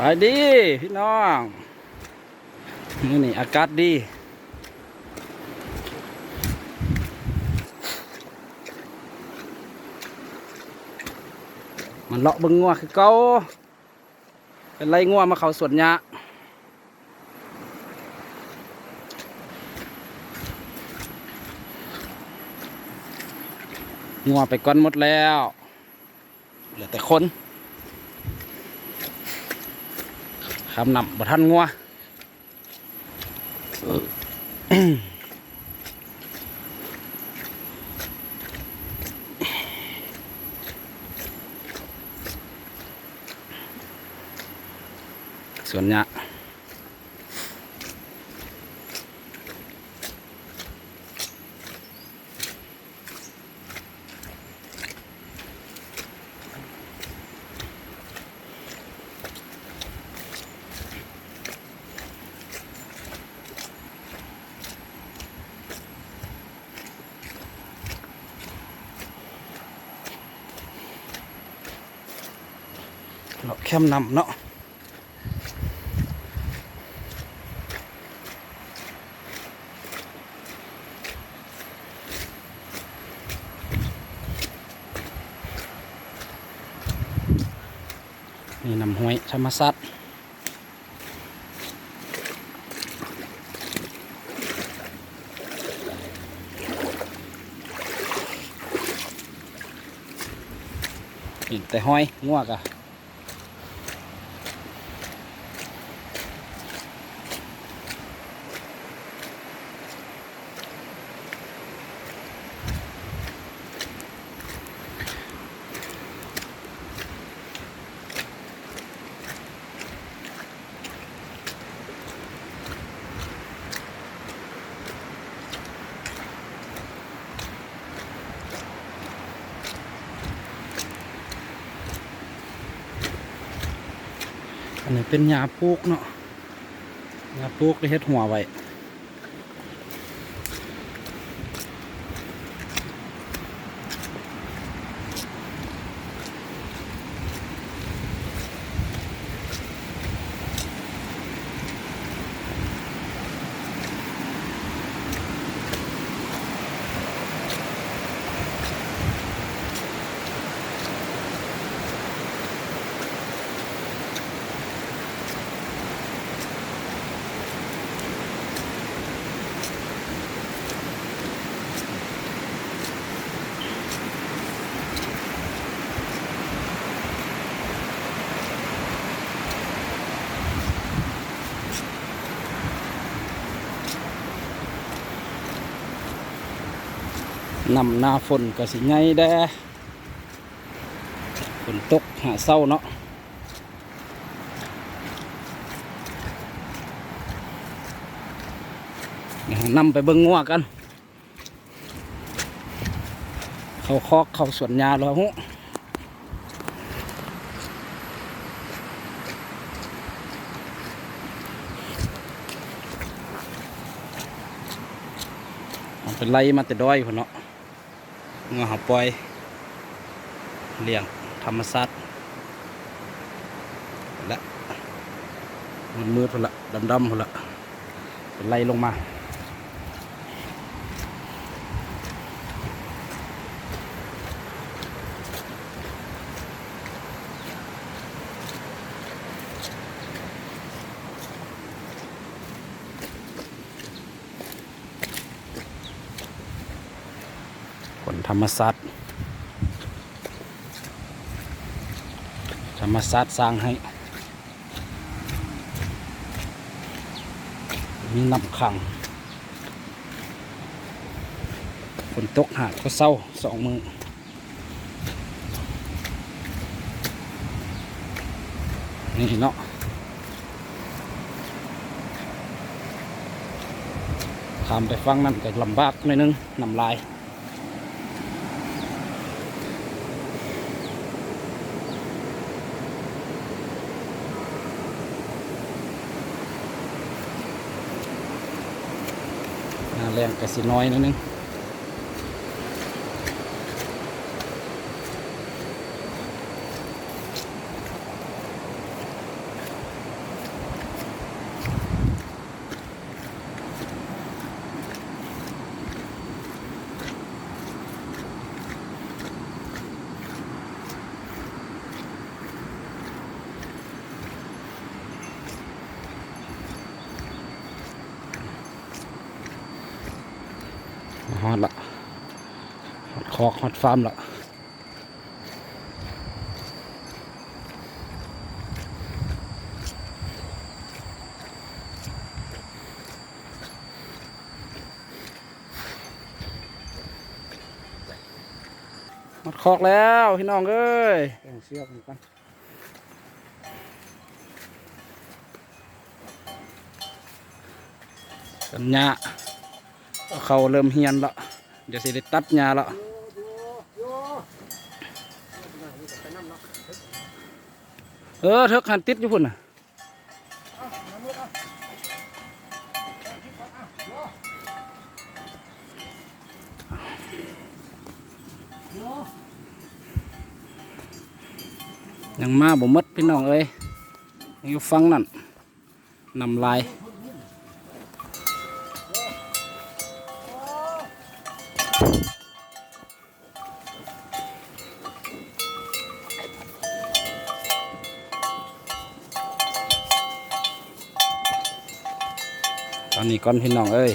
ສະບາຍດີພີ່ນ້ອງ ມື້ນີ້ອາກາດດີ ມາເລາະເບິ່ງງົວຄືເກົ່າ ໄປໄລ່ງົວມາເຂົ້າສວນຫຍ້າ ງົວໄປກ່ອນໝົດແລ້ວ ເຫຼືອແຕ່ຄົນ ຂ້າມນ້ຳບໍ່ທັນງົວ ສວນຫຍ້າ ເລາະແຄມນ້ຳເນາະ ນີ້ນ້ຳຫ້ວຍທຳມະຊາດ ເຫັນແຕ່ຫອຍ ງົວກະ ອັນນີ້ເປັນຫຍ້າປູກເນາະ ຫຍ້າປູກໄດ້ເຮັດຮົ້ວໄວ້. ນ້ຳໜ້າຝົນກໍຊິໃຫຍ່ແດ່ ຝົນຕົກຫາເຊົ້າເນາະ ນຳໄປເບິ່ງງົວກັນ ເຂົ້າຄອກເຂົ້າສວນຫຍ້າແລ້ວຮູ້ ເອົາໄປໄລ່ມາແຕ່ດອຍພຸ້ນເນາະ. ງົວເຮົາປ່ອຍລ້ຽງທຳມະຊາດ ລະມືດໆ ພຸ້ນລະ ດຳໆ ພຸ້ນລະ ໄລ່ລົງມາ ຄົນທຳມະຊາດ ທຳມະຊາດສ້າງໃຫ້ ມີນ້ຳຂັງ ຝົນຕົກຫາກກໍເຊົາສອງມື້. ນີ້ເນາະ ຂ້າມໄປຝັ່ງນັ້ນກໍລຳບາກໜ້ອຍໜຶ່ງ ນ້ຳຫຼາຍ ໜ້າແລ້ງກໍຊິໜ້ອຍໜ້ອຍໜຶ່ງ. ຮອດລະ ຮອດຄອກ ຮອດຟາມລະ. ຮອດຄອກແລ້ວພີ່ນ້ອງເອີຍ. ແຕ່ງເຊືອກມັນກ່ອນ. ຕັດຫຍ້າ ເຂົາເລີ່ມຮຽນລະ ດຽວຊິໄດ້ຕັດຫຍ້າລະ. ເອີ ເຖິກຫັ້ນຕິດຢູ່ພຸ້ນນະ. ຍັງມາບໍ່ໝົດພີ່ນ້ອງເອີຍ ຍັງຢູ່ຝັ່ງນັ້ນ ນ້ຳຫຼາຍ. ຕອນນີ້ກ່ອນພີ່ນ້ອງເອີຍ